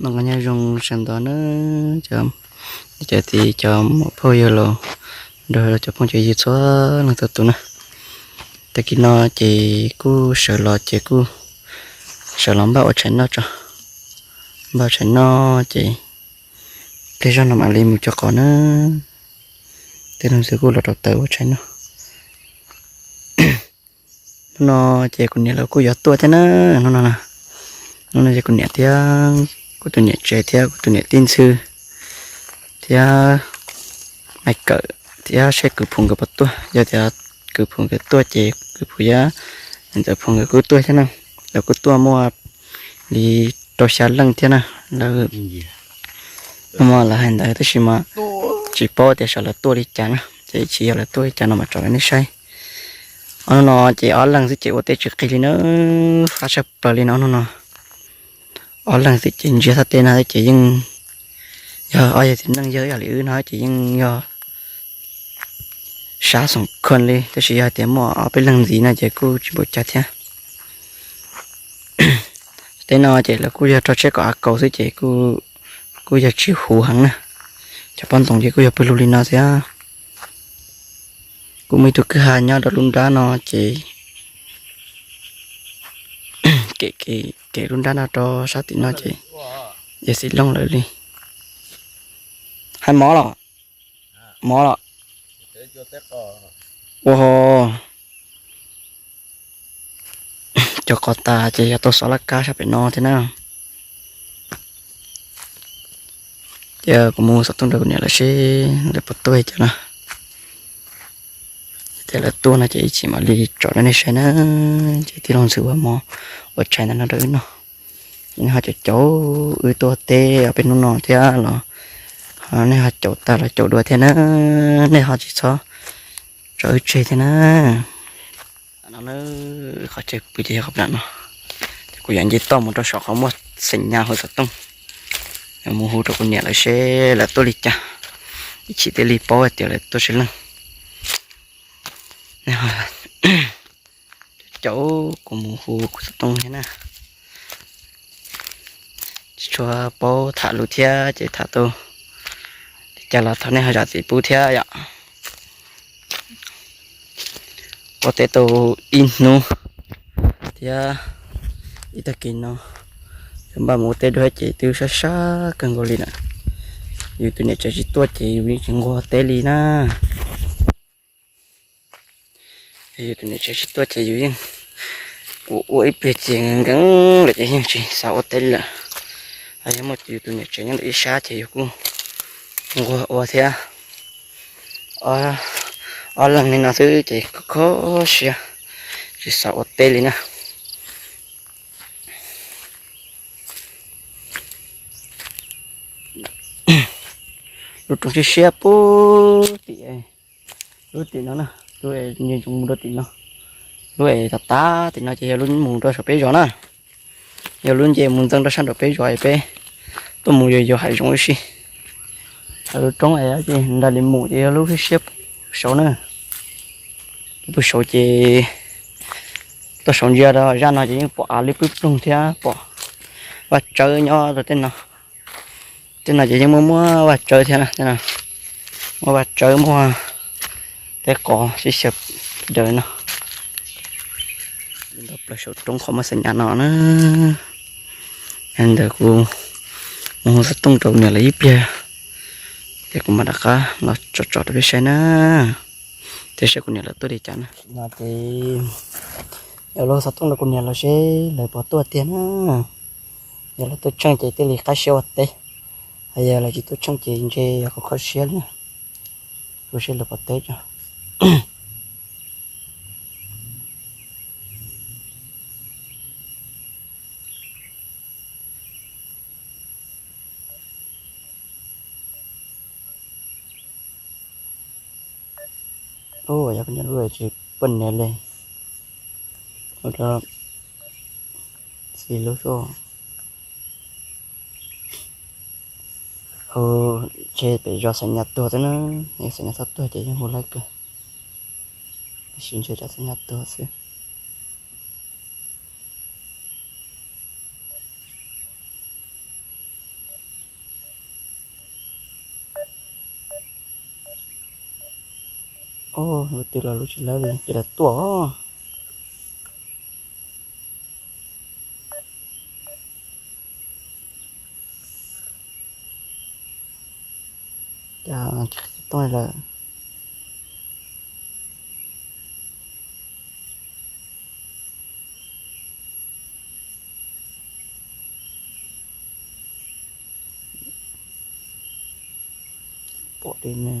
Noj qab nyob zoo sawv ntxov na, cov, cov txiv cov muam phauj yawg laus nrog cov phooj cov ywg txhua leej txhua tus na. Tag kis no ces kuj sawv los ces kuj sawv los npaj ua tshais noj tso. Npaj ua tshais noj ces pliag zog no mam li mus cog qos na. Tej leej twg kuj los rau taws ua tshais noj. Hnub no ces kuv niam lawv kuj yuav tuaj thiab na. Hnub no, hnub no ces kuv niam thiab kuv tus niam tsev thiab kuv tus niam tij ntxhw thiab Maiv Kawm thiab seb Kwv Phuv nkawd puas tuaj. Yog tias Kwv Phuv nkawd tuaj ces Kwv Phuv thiab Ntxawm Phuv nkawd kuj tuaj thiab na. Lawv kuj tuaj muaj li rau xya leej thiab na. Lawv, muaj lawv hais ntawd tab sis mas tsis paub tias saib lawv tuaj li cas na, ces tsis yog lawv tuaj li cas no mas tso rau nej saib. Ob hnub no ces ob leeg xwb ces ua teb tsis qig li na, fab tshaj plaws li no hnub no. Ob leeg xwb ces ntsiag thaj teb no ces yeej yog ob yawg txiv neej yawg ib yam li wb no ces yeej yog sab xoom khuam li, tab sis yog tias muaj ob peb leeg ntxiv no ces kuj tsis npaum cas thiab. Teb no ces lawv kuj yog rau tsheb kom av kaus xwb ces kuj yog tsis huv heev na. Cov pob ntoos ces kuj yog pw lug li no thiab. Kuj muaj ib tug kwj ha nyob rau lub nrab no ces kem, kem lub nrab no rau sab tim no ces yog Xis Looj lawv li. Hais mov los? Mov los? Ua ho cog qos tas ces yog tau xov laj kab sab pem no thiab na. Ces kuv mus xov tooj rau kuv niam lawv seb lawv puas tuaj cov no. Ces lawv tuaj no ces ib chim mam li tso rau nej saib na. Ces tij laug ntxhw ua mov ua tshais ntawm no rau wb noj. Nej ho caum caum wb tuaj teb peb hnub no thiab los, nej ho caum tag los caum dua thiab na. Nej ho tsis txhob tso wb tseg thiab na. No na, qhov chaw pw ces yog qhov plam no. Ces kuv yuav nce toj mus rau saum qhov muaj xeem nyas hauv xov tooj, mus hu rau kuv niam lawv seb lawv tuaj li cas, ib chim thiaj li paub hais tias lawv tuaj tsawg leej. Caum kuv mus hu kuv xov tooj thiab na. Tsis tshua paub tham lus thiab ces tham tau li cas los thov nej ho zam txim pub thiab yom. Ua teb tau ib hnub thiab ib tag kis no, yog npaj mus ua teb dua ces twb sab sab kawg nkaus li na. Yus tus niam tsev tsis tuaj ces yus yeej tsis nquag teb li na. Yus tus niam tsev tsis tuaj ces yus yeej ua ua ib pliag ces nkees lawm ces yeej tsis xav ua teb li lawm. Yog muaj yus tus niam tsev nyob ntawm ib sab ces yus kuj nquag ua thiab. Ob leeg li no xwb ces kho kho siab, tsis xav ua teb li na. Lub roob siab siab puag tim, lub tim no na, lub nce mus rau tim no, lub es tas tas tim no ces yog lub mus rau saum peb zos na. Yog lub nce mus ntxeev rau sab nraum peb zos es peb tuaj mus yos yos hav zoov ib si. Lub roob es nrag li mus ces yog lub siab puag saud na. Puag saud ces tuaj saud ntsia rau zaj no ces yeej pom av li pwb ploog thiab pom vaj tsawb nyob rau tej no. Tej no ces yeej muaj muaj vaj tsawb thiab na, muaj vaj tsawb muaj tej qos sib xyaw daws no. Nto plaws saum roob qhov muaj xeem nyas no na. Ntawd kuv mus hu xov tooj rau kuv niam lawv ib pliag, ces kuv mam rov qab los tso tso rau peb saib na, thiab saib kuv niam lawv tuaj li cas na. No ces yuav los hu xov tooj rau kuv niam lawv seb lawv puas tuaj tiag na. Yog lawv tuaj tsheej ces thiaj li qab siab ua teb, yog lawv tsis tuaj tsheej ces ntshe yog kho kho siab li na. Hu seb lawv puas teb tso. Ua yog kuv niam lub tsis poj niam li, ua rau txiv lub xwb. Hu, ntshe pem zos xeem nyas tuag xwb na, yog xeem nyas txhob tuag ces yeej hu laib kawg, tab sis ntshe cov xeem nyas tuag xwb. Lub twg los lub tsis lawv li ces lawv tuaj. Cas tsis qhib xov tooj lawm. Pom li ne.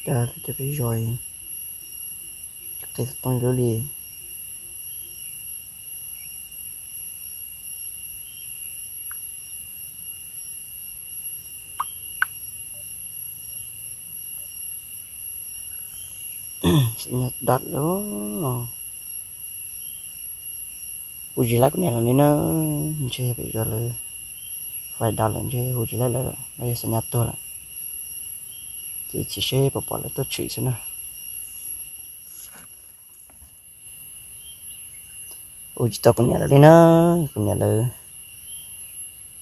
Cas peb zos tsis qhib xov tooj lub li. Xav nyas dab lawm. Hu tsis laib kuv niam lawv li na, ntshe pem zos lawv fais dab lawm ntshe hu tsis laib lawv, lawv yog xav nyas tuag lawm. Ces chim seb puas pom lawv tuaj tshwm xwb na. Hu tsis tau kuv niam lawv li na, kuv niam lawv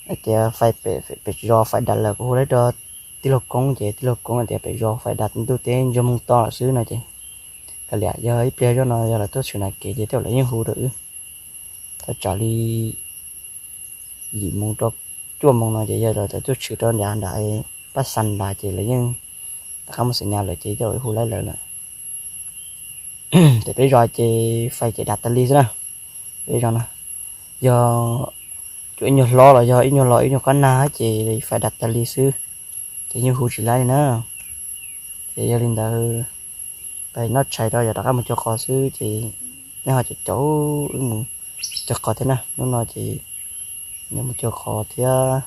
hais tias fais pem, pem zos fais dab lawm, kuv hu lawv rau tij laug Koob ces tij laug Koob hais tias pem zos fais dab ntuj teb ntsia moog to lawm xwb no ces kav liam yog ib pliag zoj no yog lawv tuaj tshwm nram kev ces tej zaum lawv yeej hu rau wb. Thaj tsam li yim moos rau cuaj moos no ces yog lawv tuaj tshwm rau nram nram pab xas nrad ces lawv yeej rov qab mus xwm nyas lawm ces tej zaum hu laib lawv lawm. Ces peb zos ces fais ces dam tas li xwb na. Peb zos no yog cuaj ib nyuag hlob los yog ib nyuag los ib nyuag qab nag ces fais dam tas li xwb, ces yeej hu tsis laib li na. Ces yog li ntawd, peb noj tshais rau yog rov qab mus cuag qos xwb ces nej ho caum caum wb mus cuag qos thiab na. Hnub no ces yuav mus cuag qos thiab,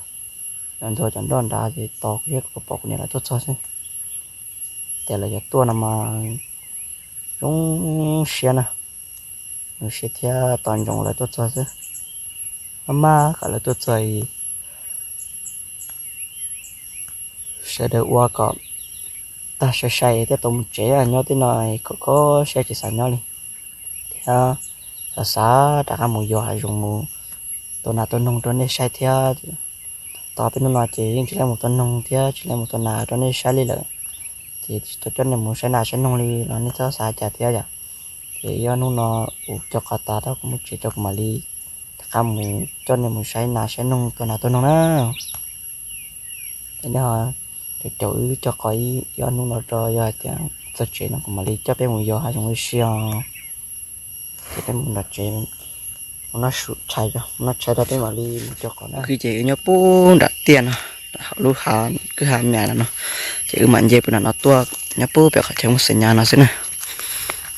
nrog cov nroj nrad ces tos thiab kom pom kuv niam lawv tuaj txog xwb. Ces lawv yuav tuaj no mas zoo siab na, zoo siab thiab tos ntsoov lawv tuaj txog xwb. Maj maj kom lawv tuaj txog sawv daws ua kom tag sai sai thiab tau mus tsev, nyob tej no khov kho siab tsis xav nyob li thiab. Xav xav rov qab mus yos hav zoov mus tua nas tua noog rau nej saib thiab. Tos peb hnub no ces yeej tsis laib mus tua noog thiab tsis laib mus tua nas rau nej saib li lawm, ces tsis tau coj nej mus saib nas saib noog li los nej txhob xav cas thiab yom. Ces yog hnub no kuv cuag qos tas rau kuv mus tsev rau kuv mam li rov qab mus coj nej mus saib nas saib noog tua nas tua noog na. Ces nej ho caum caum wb cuag qos ib ob hnub no rau, yog hais tias txog tsev no kuv mam li coj peb mus yos hav zoov ua si os. Ces peb mus nram tsev, mus noj tshais, mus noj tshais rau peb mam li mus cuag qos na. Ces wb nyob puag nram tiaj no, hauv lub hav kwj ha me no no, ces wb mam nce puag nram no tuaj, nyob puag pem qhov chaw muaj xas nyas no xwb na.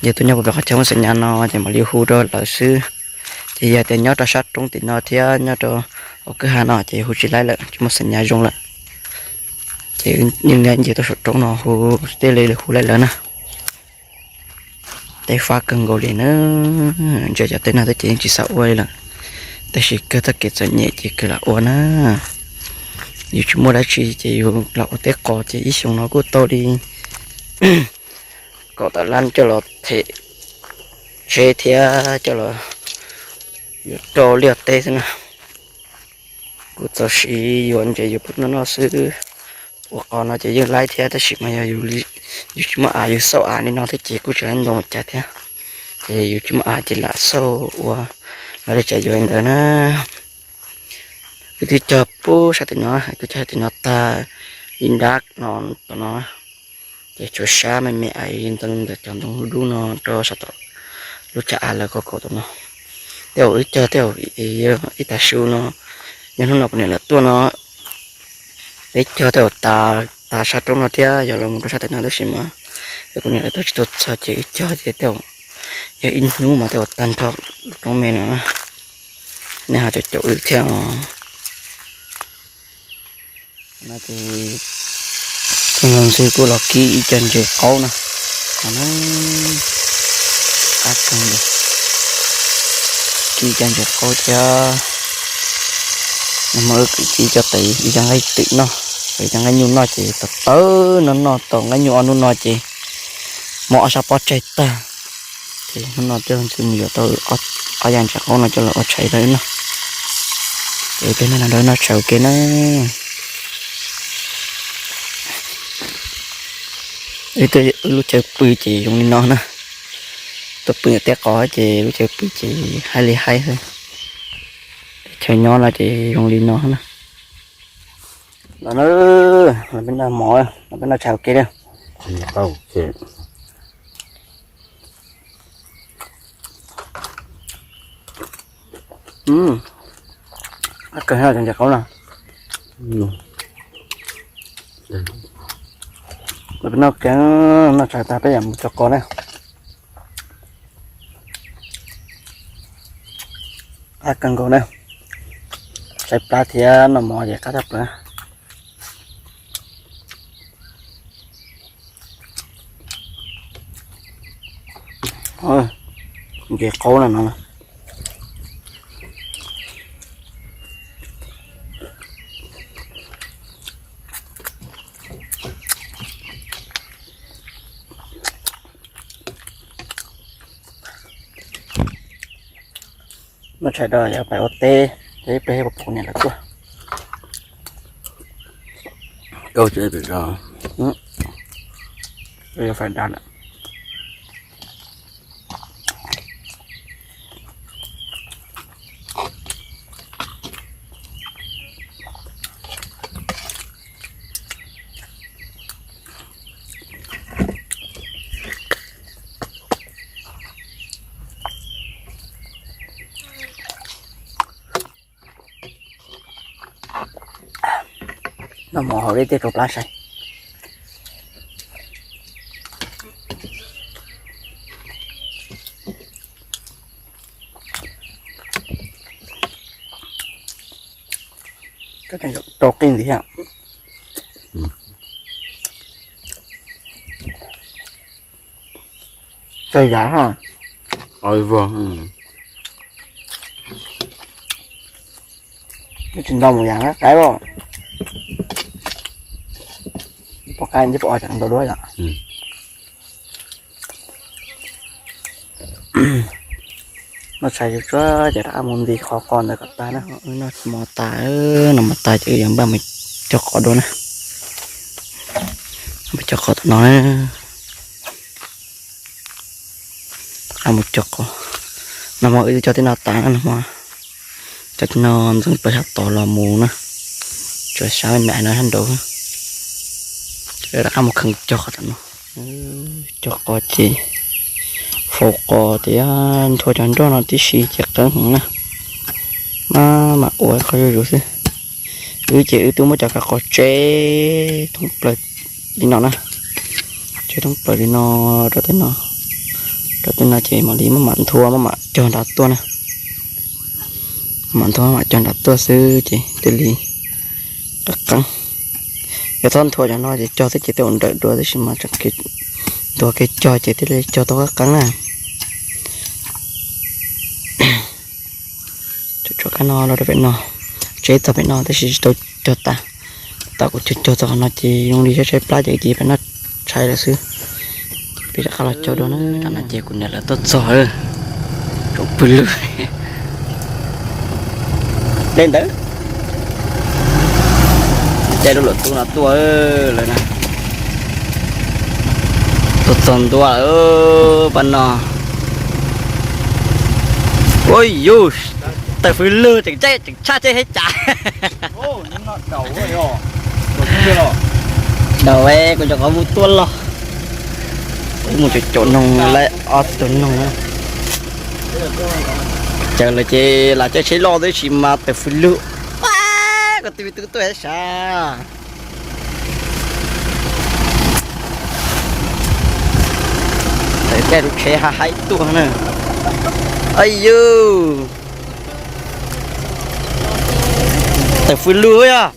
Nce tuaj nyob puag pem qhov chaw muaj xas nyas no ces mam li hu rau lawv xwb. Ces yog tias nyob rau sab roob tim no thiab nyob rau hauv kwj ha no ces hu tsis laib lawm, tsis muaj xas nyas zoo lawm. Ces yeej nce tuaj saum roob no hu, tej li hu laij lawv na. Teb fab kawg nkaus li na, ntsia cov teb no thiab ces yeej tsis xav ua li lawm, tab sis kawg txoj kev txom nyem ces kawg lam ua na. Yus tsis muaj dab tsi ces yus lam ua teb qos ces ib xyoos no kuj tau li kaum tawm lab coj los them tsheb thiab coj los yuav rau liaj teb xwb na. Kuv txaus siv yuav ntses yuav pub noj noj xwb. Ua qos no ces yeej laib thiab tab sis mas yog yus tsis muaj av, yus xauj av li no thiab ces kuj tsis laib ntau cas thiab. Ces yus tsis muaj av ces lam xauj ua, los li cas yuav li ntawd na. Kuv twb cog pub sab tim no, kuv cog sab tim no tag ib nrab no tom no, ces tshuav sab me me ais ntawm cov ntoo dub dub no rau sab tom lub tshav av lawv kaum kaum tom no. Tej zaum wb cog tej zaum ib tag su no, yog hnub no kuv niam lawv tuaj no, peb cog tej zaum tas, tas sab roob no thiab yog los mus rau sab tim no tab sis mas kuv niam lawv tuaj tsis tau txog ces wb cog ces tej zaum yog ib hnub mas tej zaum tag nrho lub roob me no. Nej ho caum caum wb thiab os. No ces tij laug Xwb kuj los kib ib co ntses qaub no, qab kawg li. Kib ib co ntses qaub thiab, nag hmo wb kwv tsis ib co tes ib co nqaij twm noj, ib co nqaij nyuj noj ces tau tawv no noj tau nqaij nyuj ob hnub no ces mob ob sab pob tsaig tag. Ces hnub no thiaj mus yuav tau ob yam ntshai qaub no coj los ua tshais rau wb noj. Ces tej no rau wb noj tshais ua ke na. Wb lub chaw pw ces zoo li no na. Tuaj pw teb qos ces lub chaw pw ces haib li haib xwb. Chaw nyob no ces zoo li no na. Los na, los peb noj mov, los peb noj tshais ua ke na. Kawg no cov ntshai qaub no. Los peb noj, noj tshais tag peb yuav mus cog qos na. Qab kawg nkaus na. Saib plab thiab noj mov ces qab tshaj plaws. Ntshai qaub na no. Noj tshais rau yav pais ua teb, peb peb pom niam lawv tuaj. Koj tsev pem zos. Yog fais dav lawm. Noj mov haus dej tej rau plab saib. Rau qij ntxiv thiab. Txawj yav ha. Tsis nto mus yam qaib os. Pom qaib ntsib pom os, tseem ntau dua yom. Noj tshais tsuag tsuag ces rov qab mus nti qhov qos ntawd kom tag na. Wb noj mov tas, noj mov tas ces wb yuav npaj mus cog qos dua na. Mus cog qos tom no na. Rov qab mus cog qos. Nag hmo wb twb cog tej no tas na, nag hmo cog tej no ntxeev plaws sab tod los mus na. Tsuas sab me me no sab nraud. Rov qab mus kheev cog qos tom no. Cog qos ces faus qos tias nthua cov nroj no tib si ces qeeb heev na. Maj mam ua qhov zuj zus xwb. Wb ces wb twb muab cov kav qos tseb thoob plaws li no na. Tseb thoob plaws li no rau tej no. Rau tej no ces mam li maj mam nthua maj mam cog nrad tuaj na. Maj mam nthua maj mam cog nrad tuaj xwb ces thiaj li qab qeeb. Yog txhob nthua cov no ces cog xwb ces tej ua nrawm dua tab sis mas tseem nthua kev cog ces thiaj li cog tau qab qeeb na. Tsuas kab no los rau pem no, tseb txog pem no tab sis tsis tau cog tas. Tam kuv cog cog txog qhov no ces zoo li tshaib tshaib plab ces cia peb noj tshais lawm xwb. Peb rov qab los cog dua na. Tam no ces kuv niam lawv tuaj txog, tsoom pw lwj. Dej ntawd, dej lub luam tub no tuaj lawm na. Tuaj txog ntua lawm pab no. Ua yus, tawm fws lwg tseem tseem tshaj tseeb hab cas. Daus, kuv cov qhov muag tuaj los, kuv mus caum caum noog lawm ob tug noog. Caws lawm ces lam caij tsheb loj tib si mas tawm fws lwg. Pab, koj twb twb tuaj sav. Tawm caij lub tsheb hab haib tuaj na. Au yus, tawm fws lwg yog.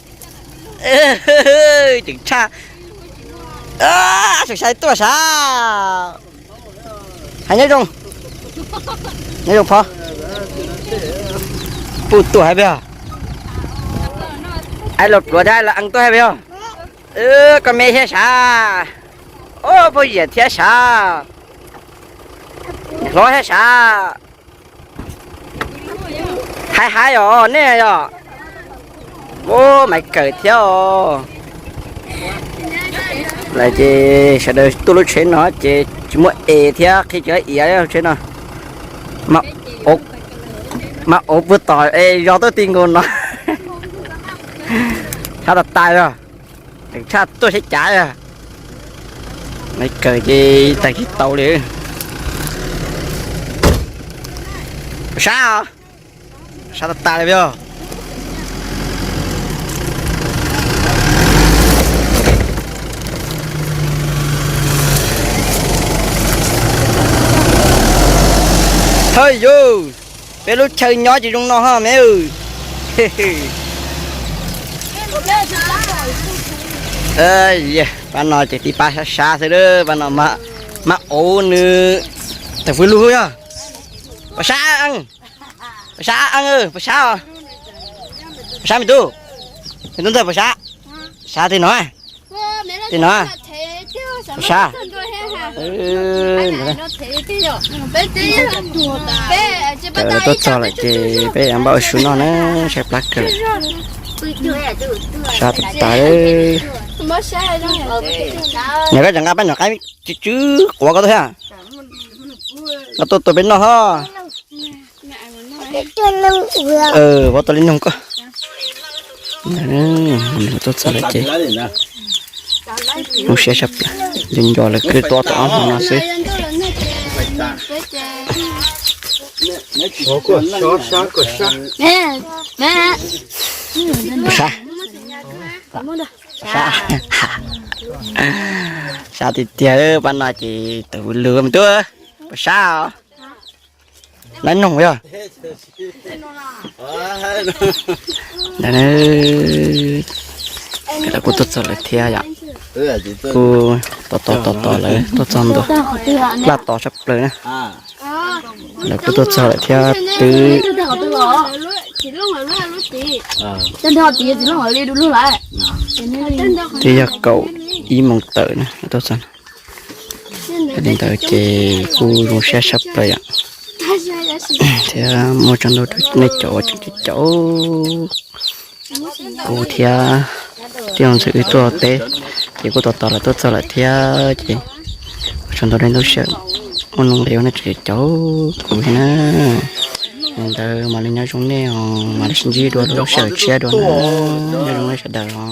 Tseem tshaj, tseem sai tuaj sav. Hais nyob zoo, nyob zoo phov. Puj tuaj hais peb yog, hais los pluav thiab hais los eev tuaj hais peb yog. Koj me thiab sav. Ob, phooj ywg thiab sav. Hlob thiab sav. Haib haib os nej yog. Ub, Maiv Kawm thiab os. Lawm ces sawv daws tuaj lub tsheb no ces tsis muaj es thiab qhia tsis iav lub tsheb no. Mas ov puag tom es zos tuaj ti nkaus no. Tshaj tas tas yog, tshaj tuaj seb cav yog. Maiv Kawm ces tag tsis tau li. Sab, sab tas tas li yog. Hawj yus, peb lub chaw nyob tsis zoo no ho me. Pab no ces tib pab sab sab xwb, pab no mas ov nws tawm fwj lug yog. Pab sab, pab sab, pab sab, pab sab me tub, me tub ntxawg pab sab, sab tej no, tej no, pab sab. Lawv tuaj txog lawm ces peb npaj ua su noj na, saib plab kawg. Sab tas tas. Nyuam koj tseem nqa pab nyuam qaib tsw tsw quav koj tuaj thiab. Nqa tuaj tua peb noj ho. Vov tua li noog koj. Tuaj txog lawm ces zoo siab sab plaws, nco nco lawv kwv tuaj tau ob hmo no xwb. Sab, sab, sab tiag tiag, pab no ces tawm fwj lug me tub, pab sab os. Lawv noog yog. Ntawd, lawv kuj tuaj txog lawm thiab yom. Kuj tos tos tos tos lawv tuaj txog ntua, laj tos sab plaws na. Lawv kuj tuaj txog lawm thiab twb, twb yog kaum ib moos tawm na tuaj txog. Li ntawd ces kuj zoo siab sab plaws yom. Thiab muaj tsaug ntau rau nej cov uas tseem caum kuv thiab tij laug ntxawm wb tuaj teb, ces kuj tos tos lawv tuaj txog lawm thiab ces ua tsaug ntau rau nej lub sij hawm muaj nuj nqis uas nej tseem caum kuv thiab na. Li ntawd mam li nyob zoo nej os, mam li sib ntsib dua lub sij hawm tshiab dua na. Nyob zoo nej sawv daws os.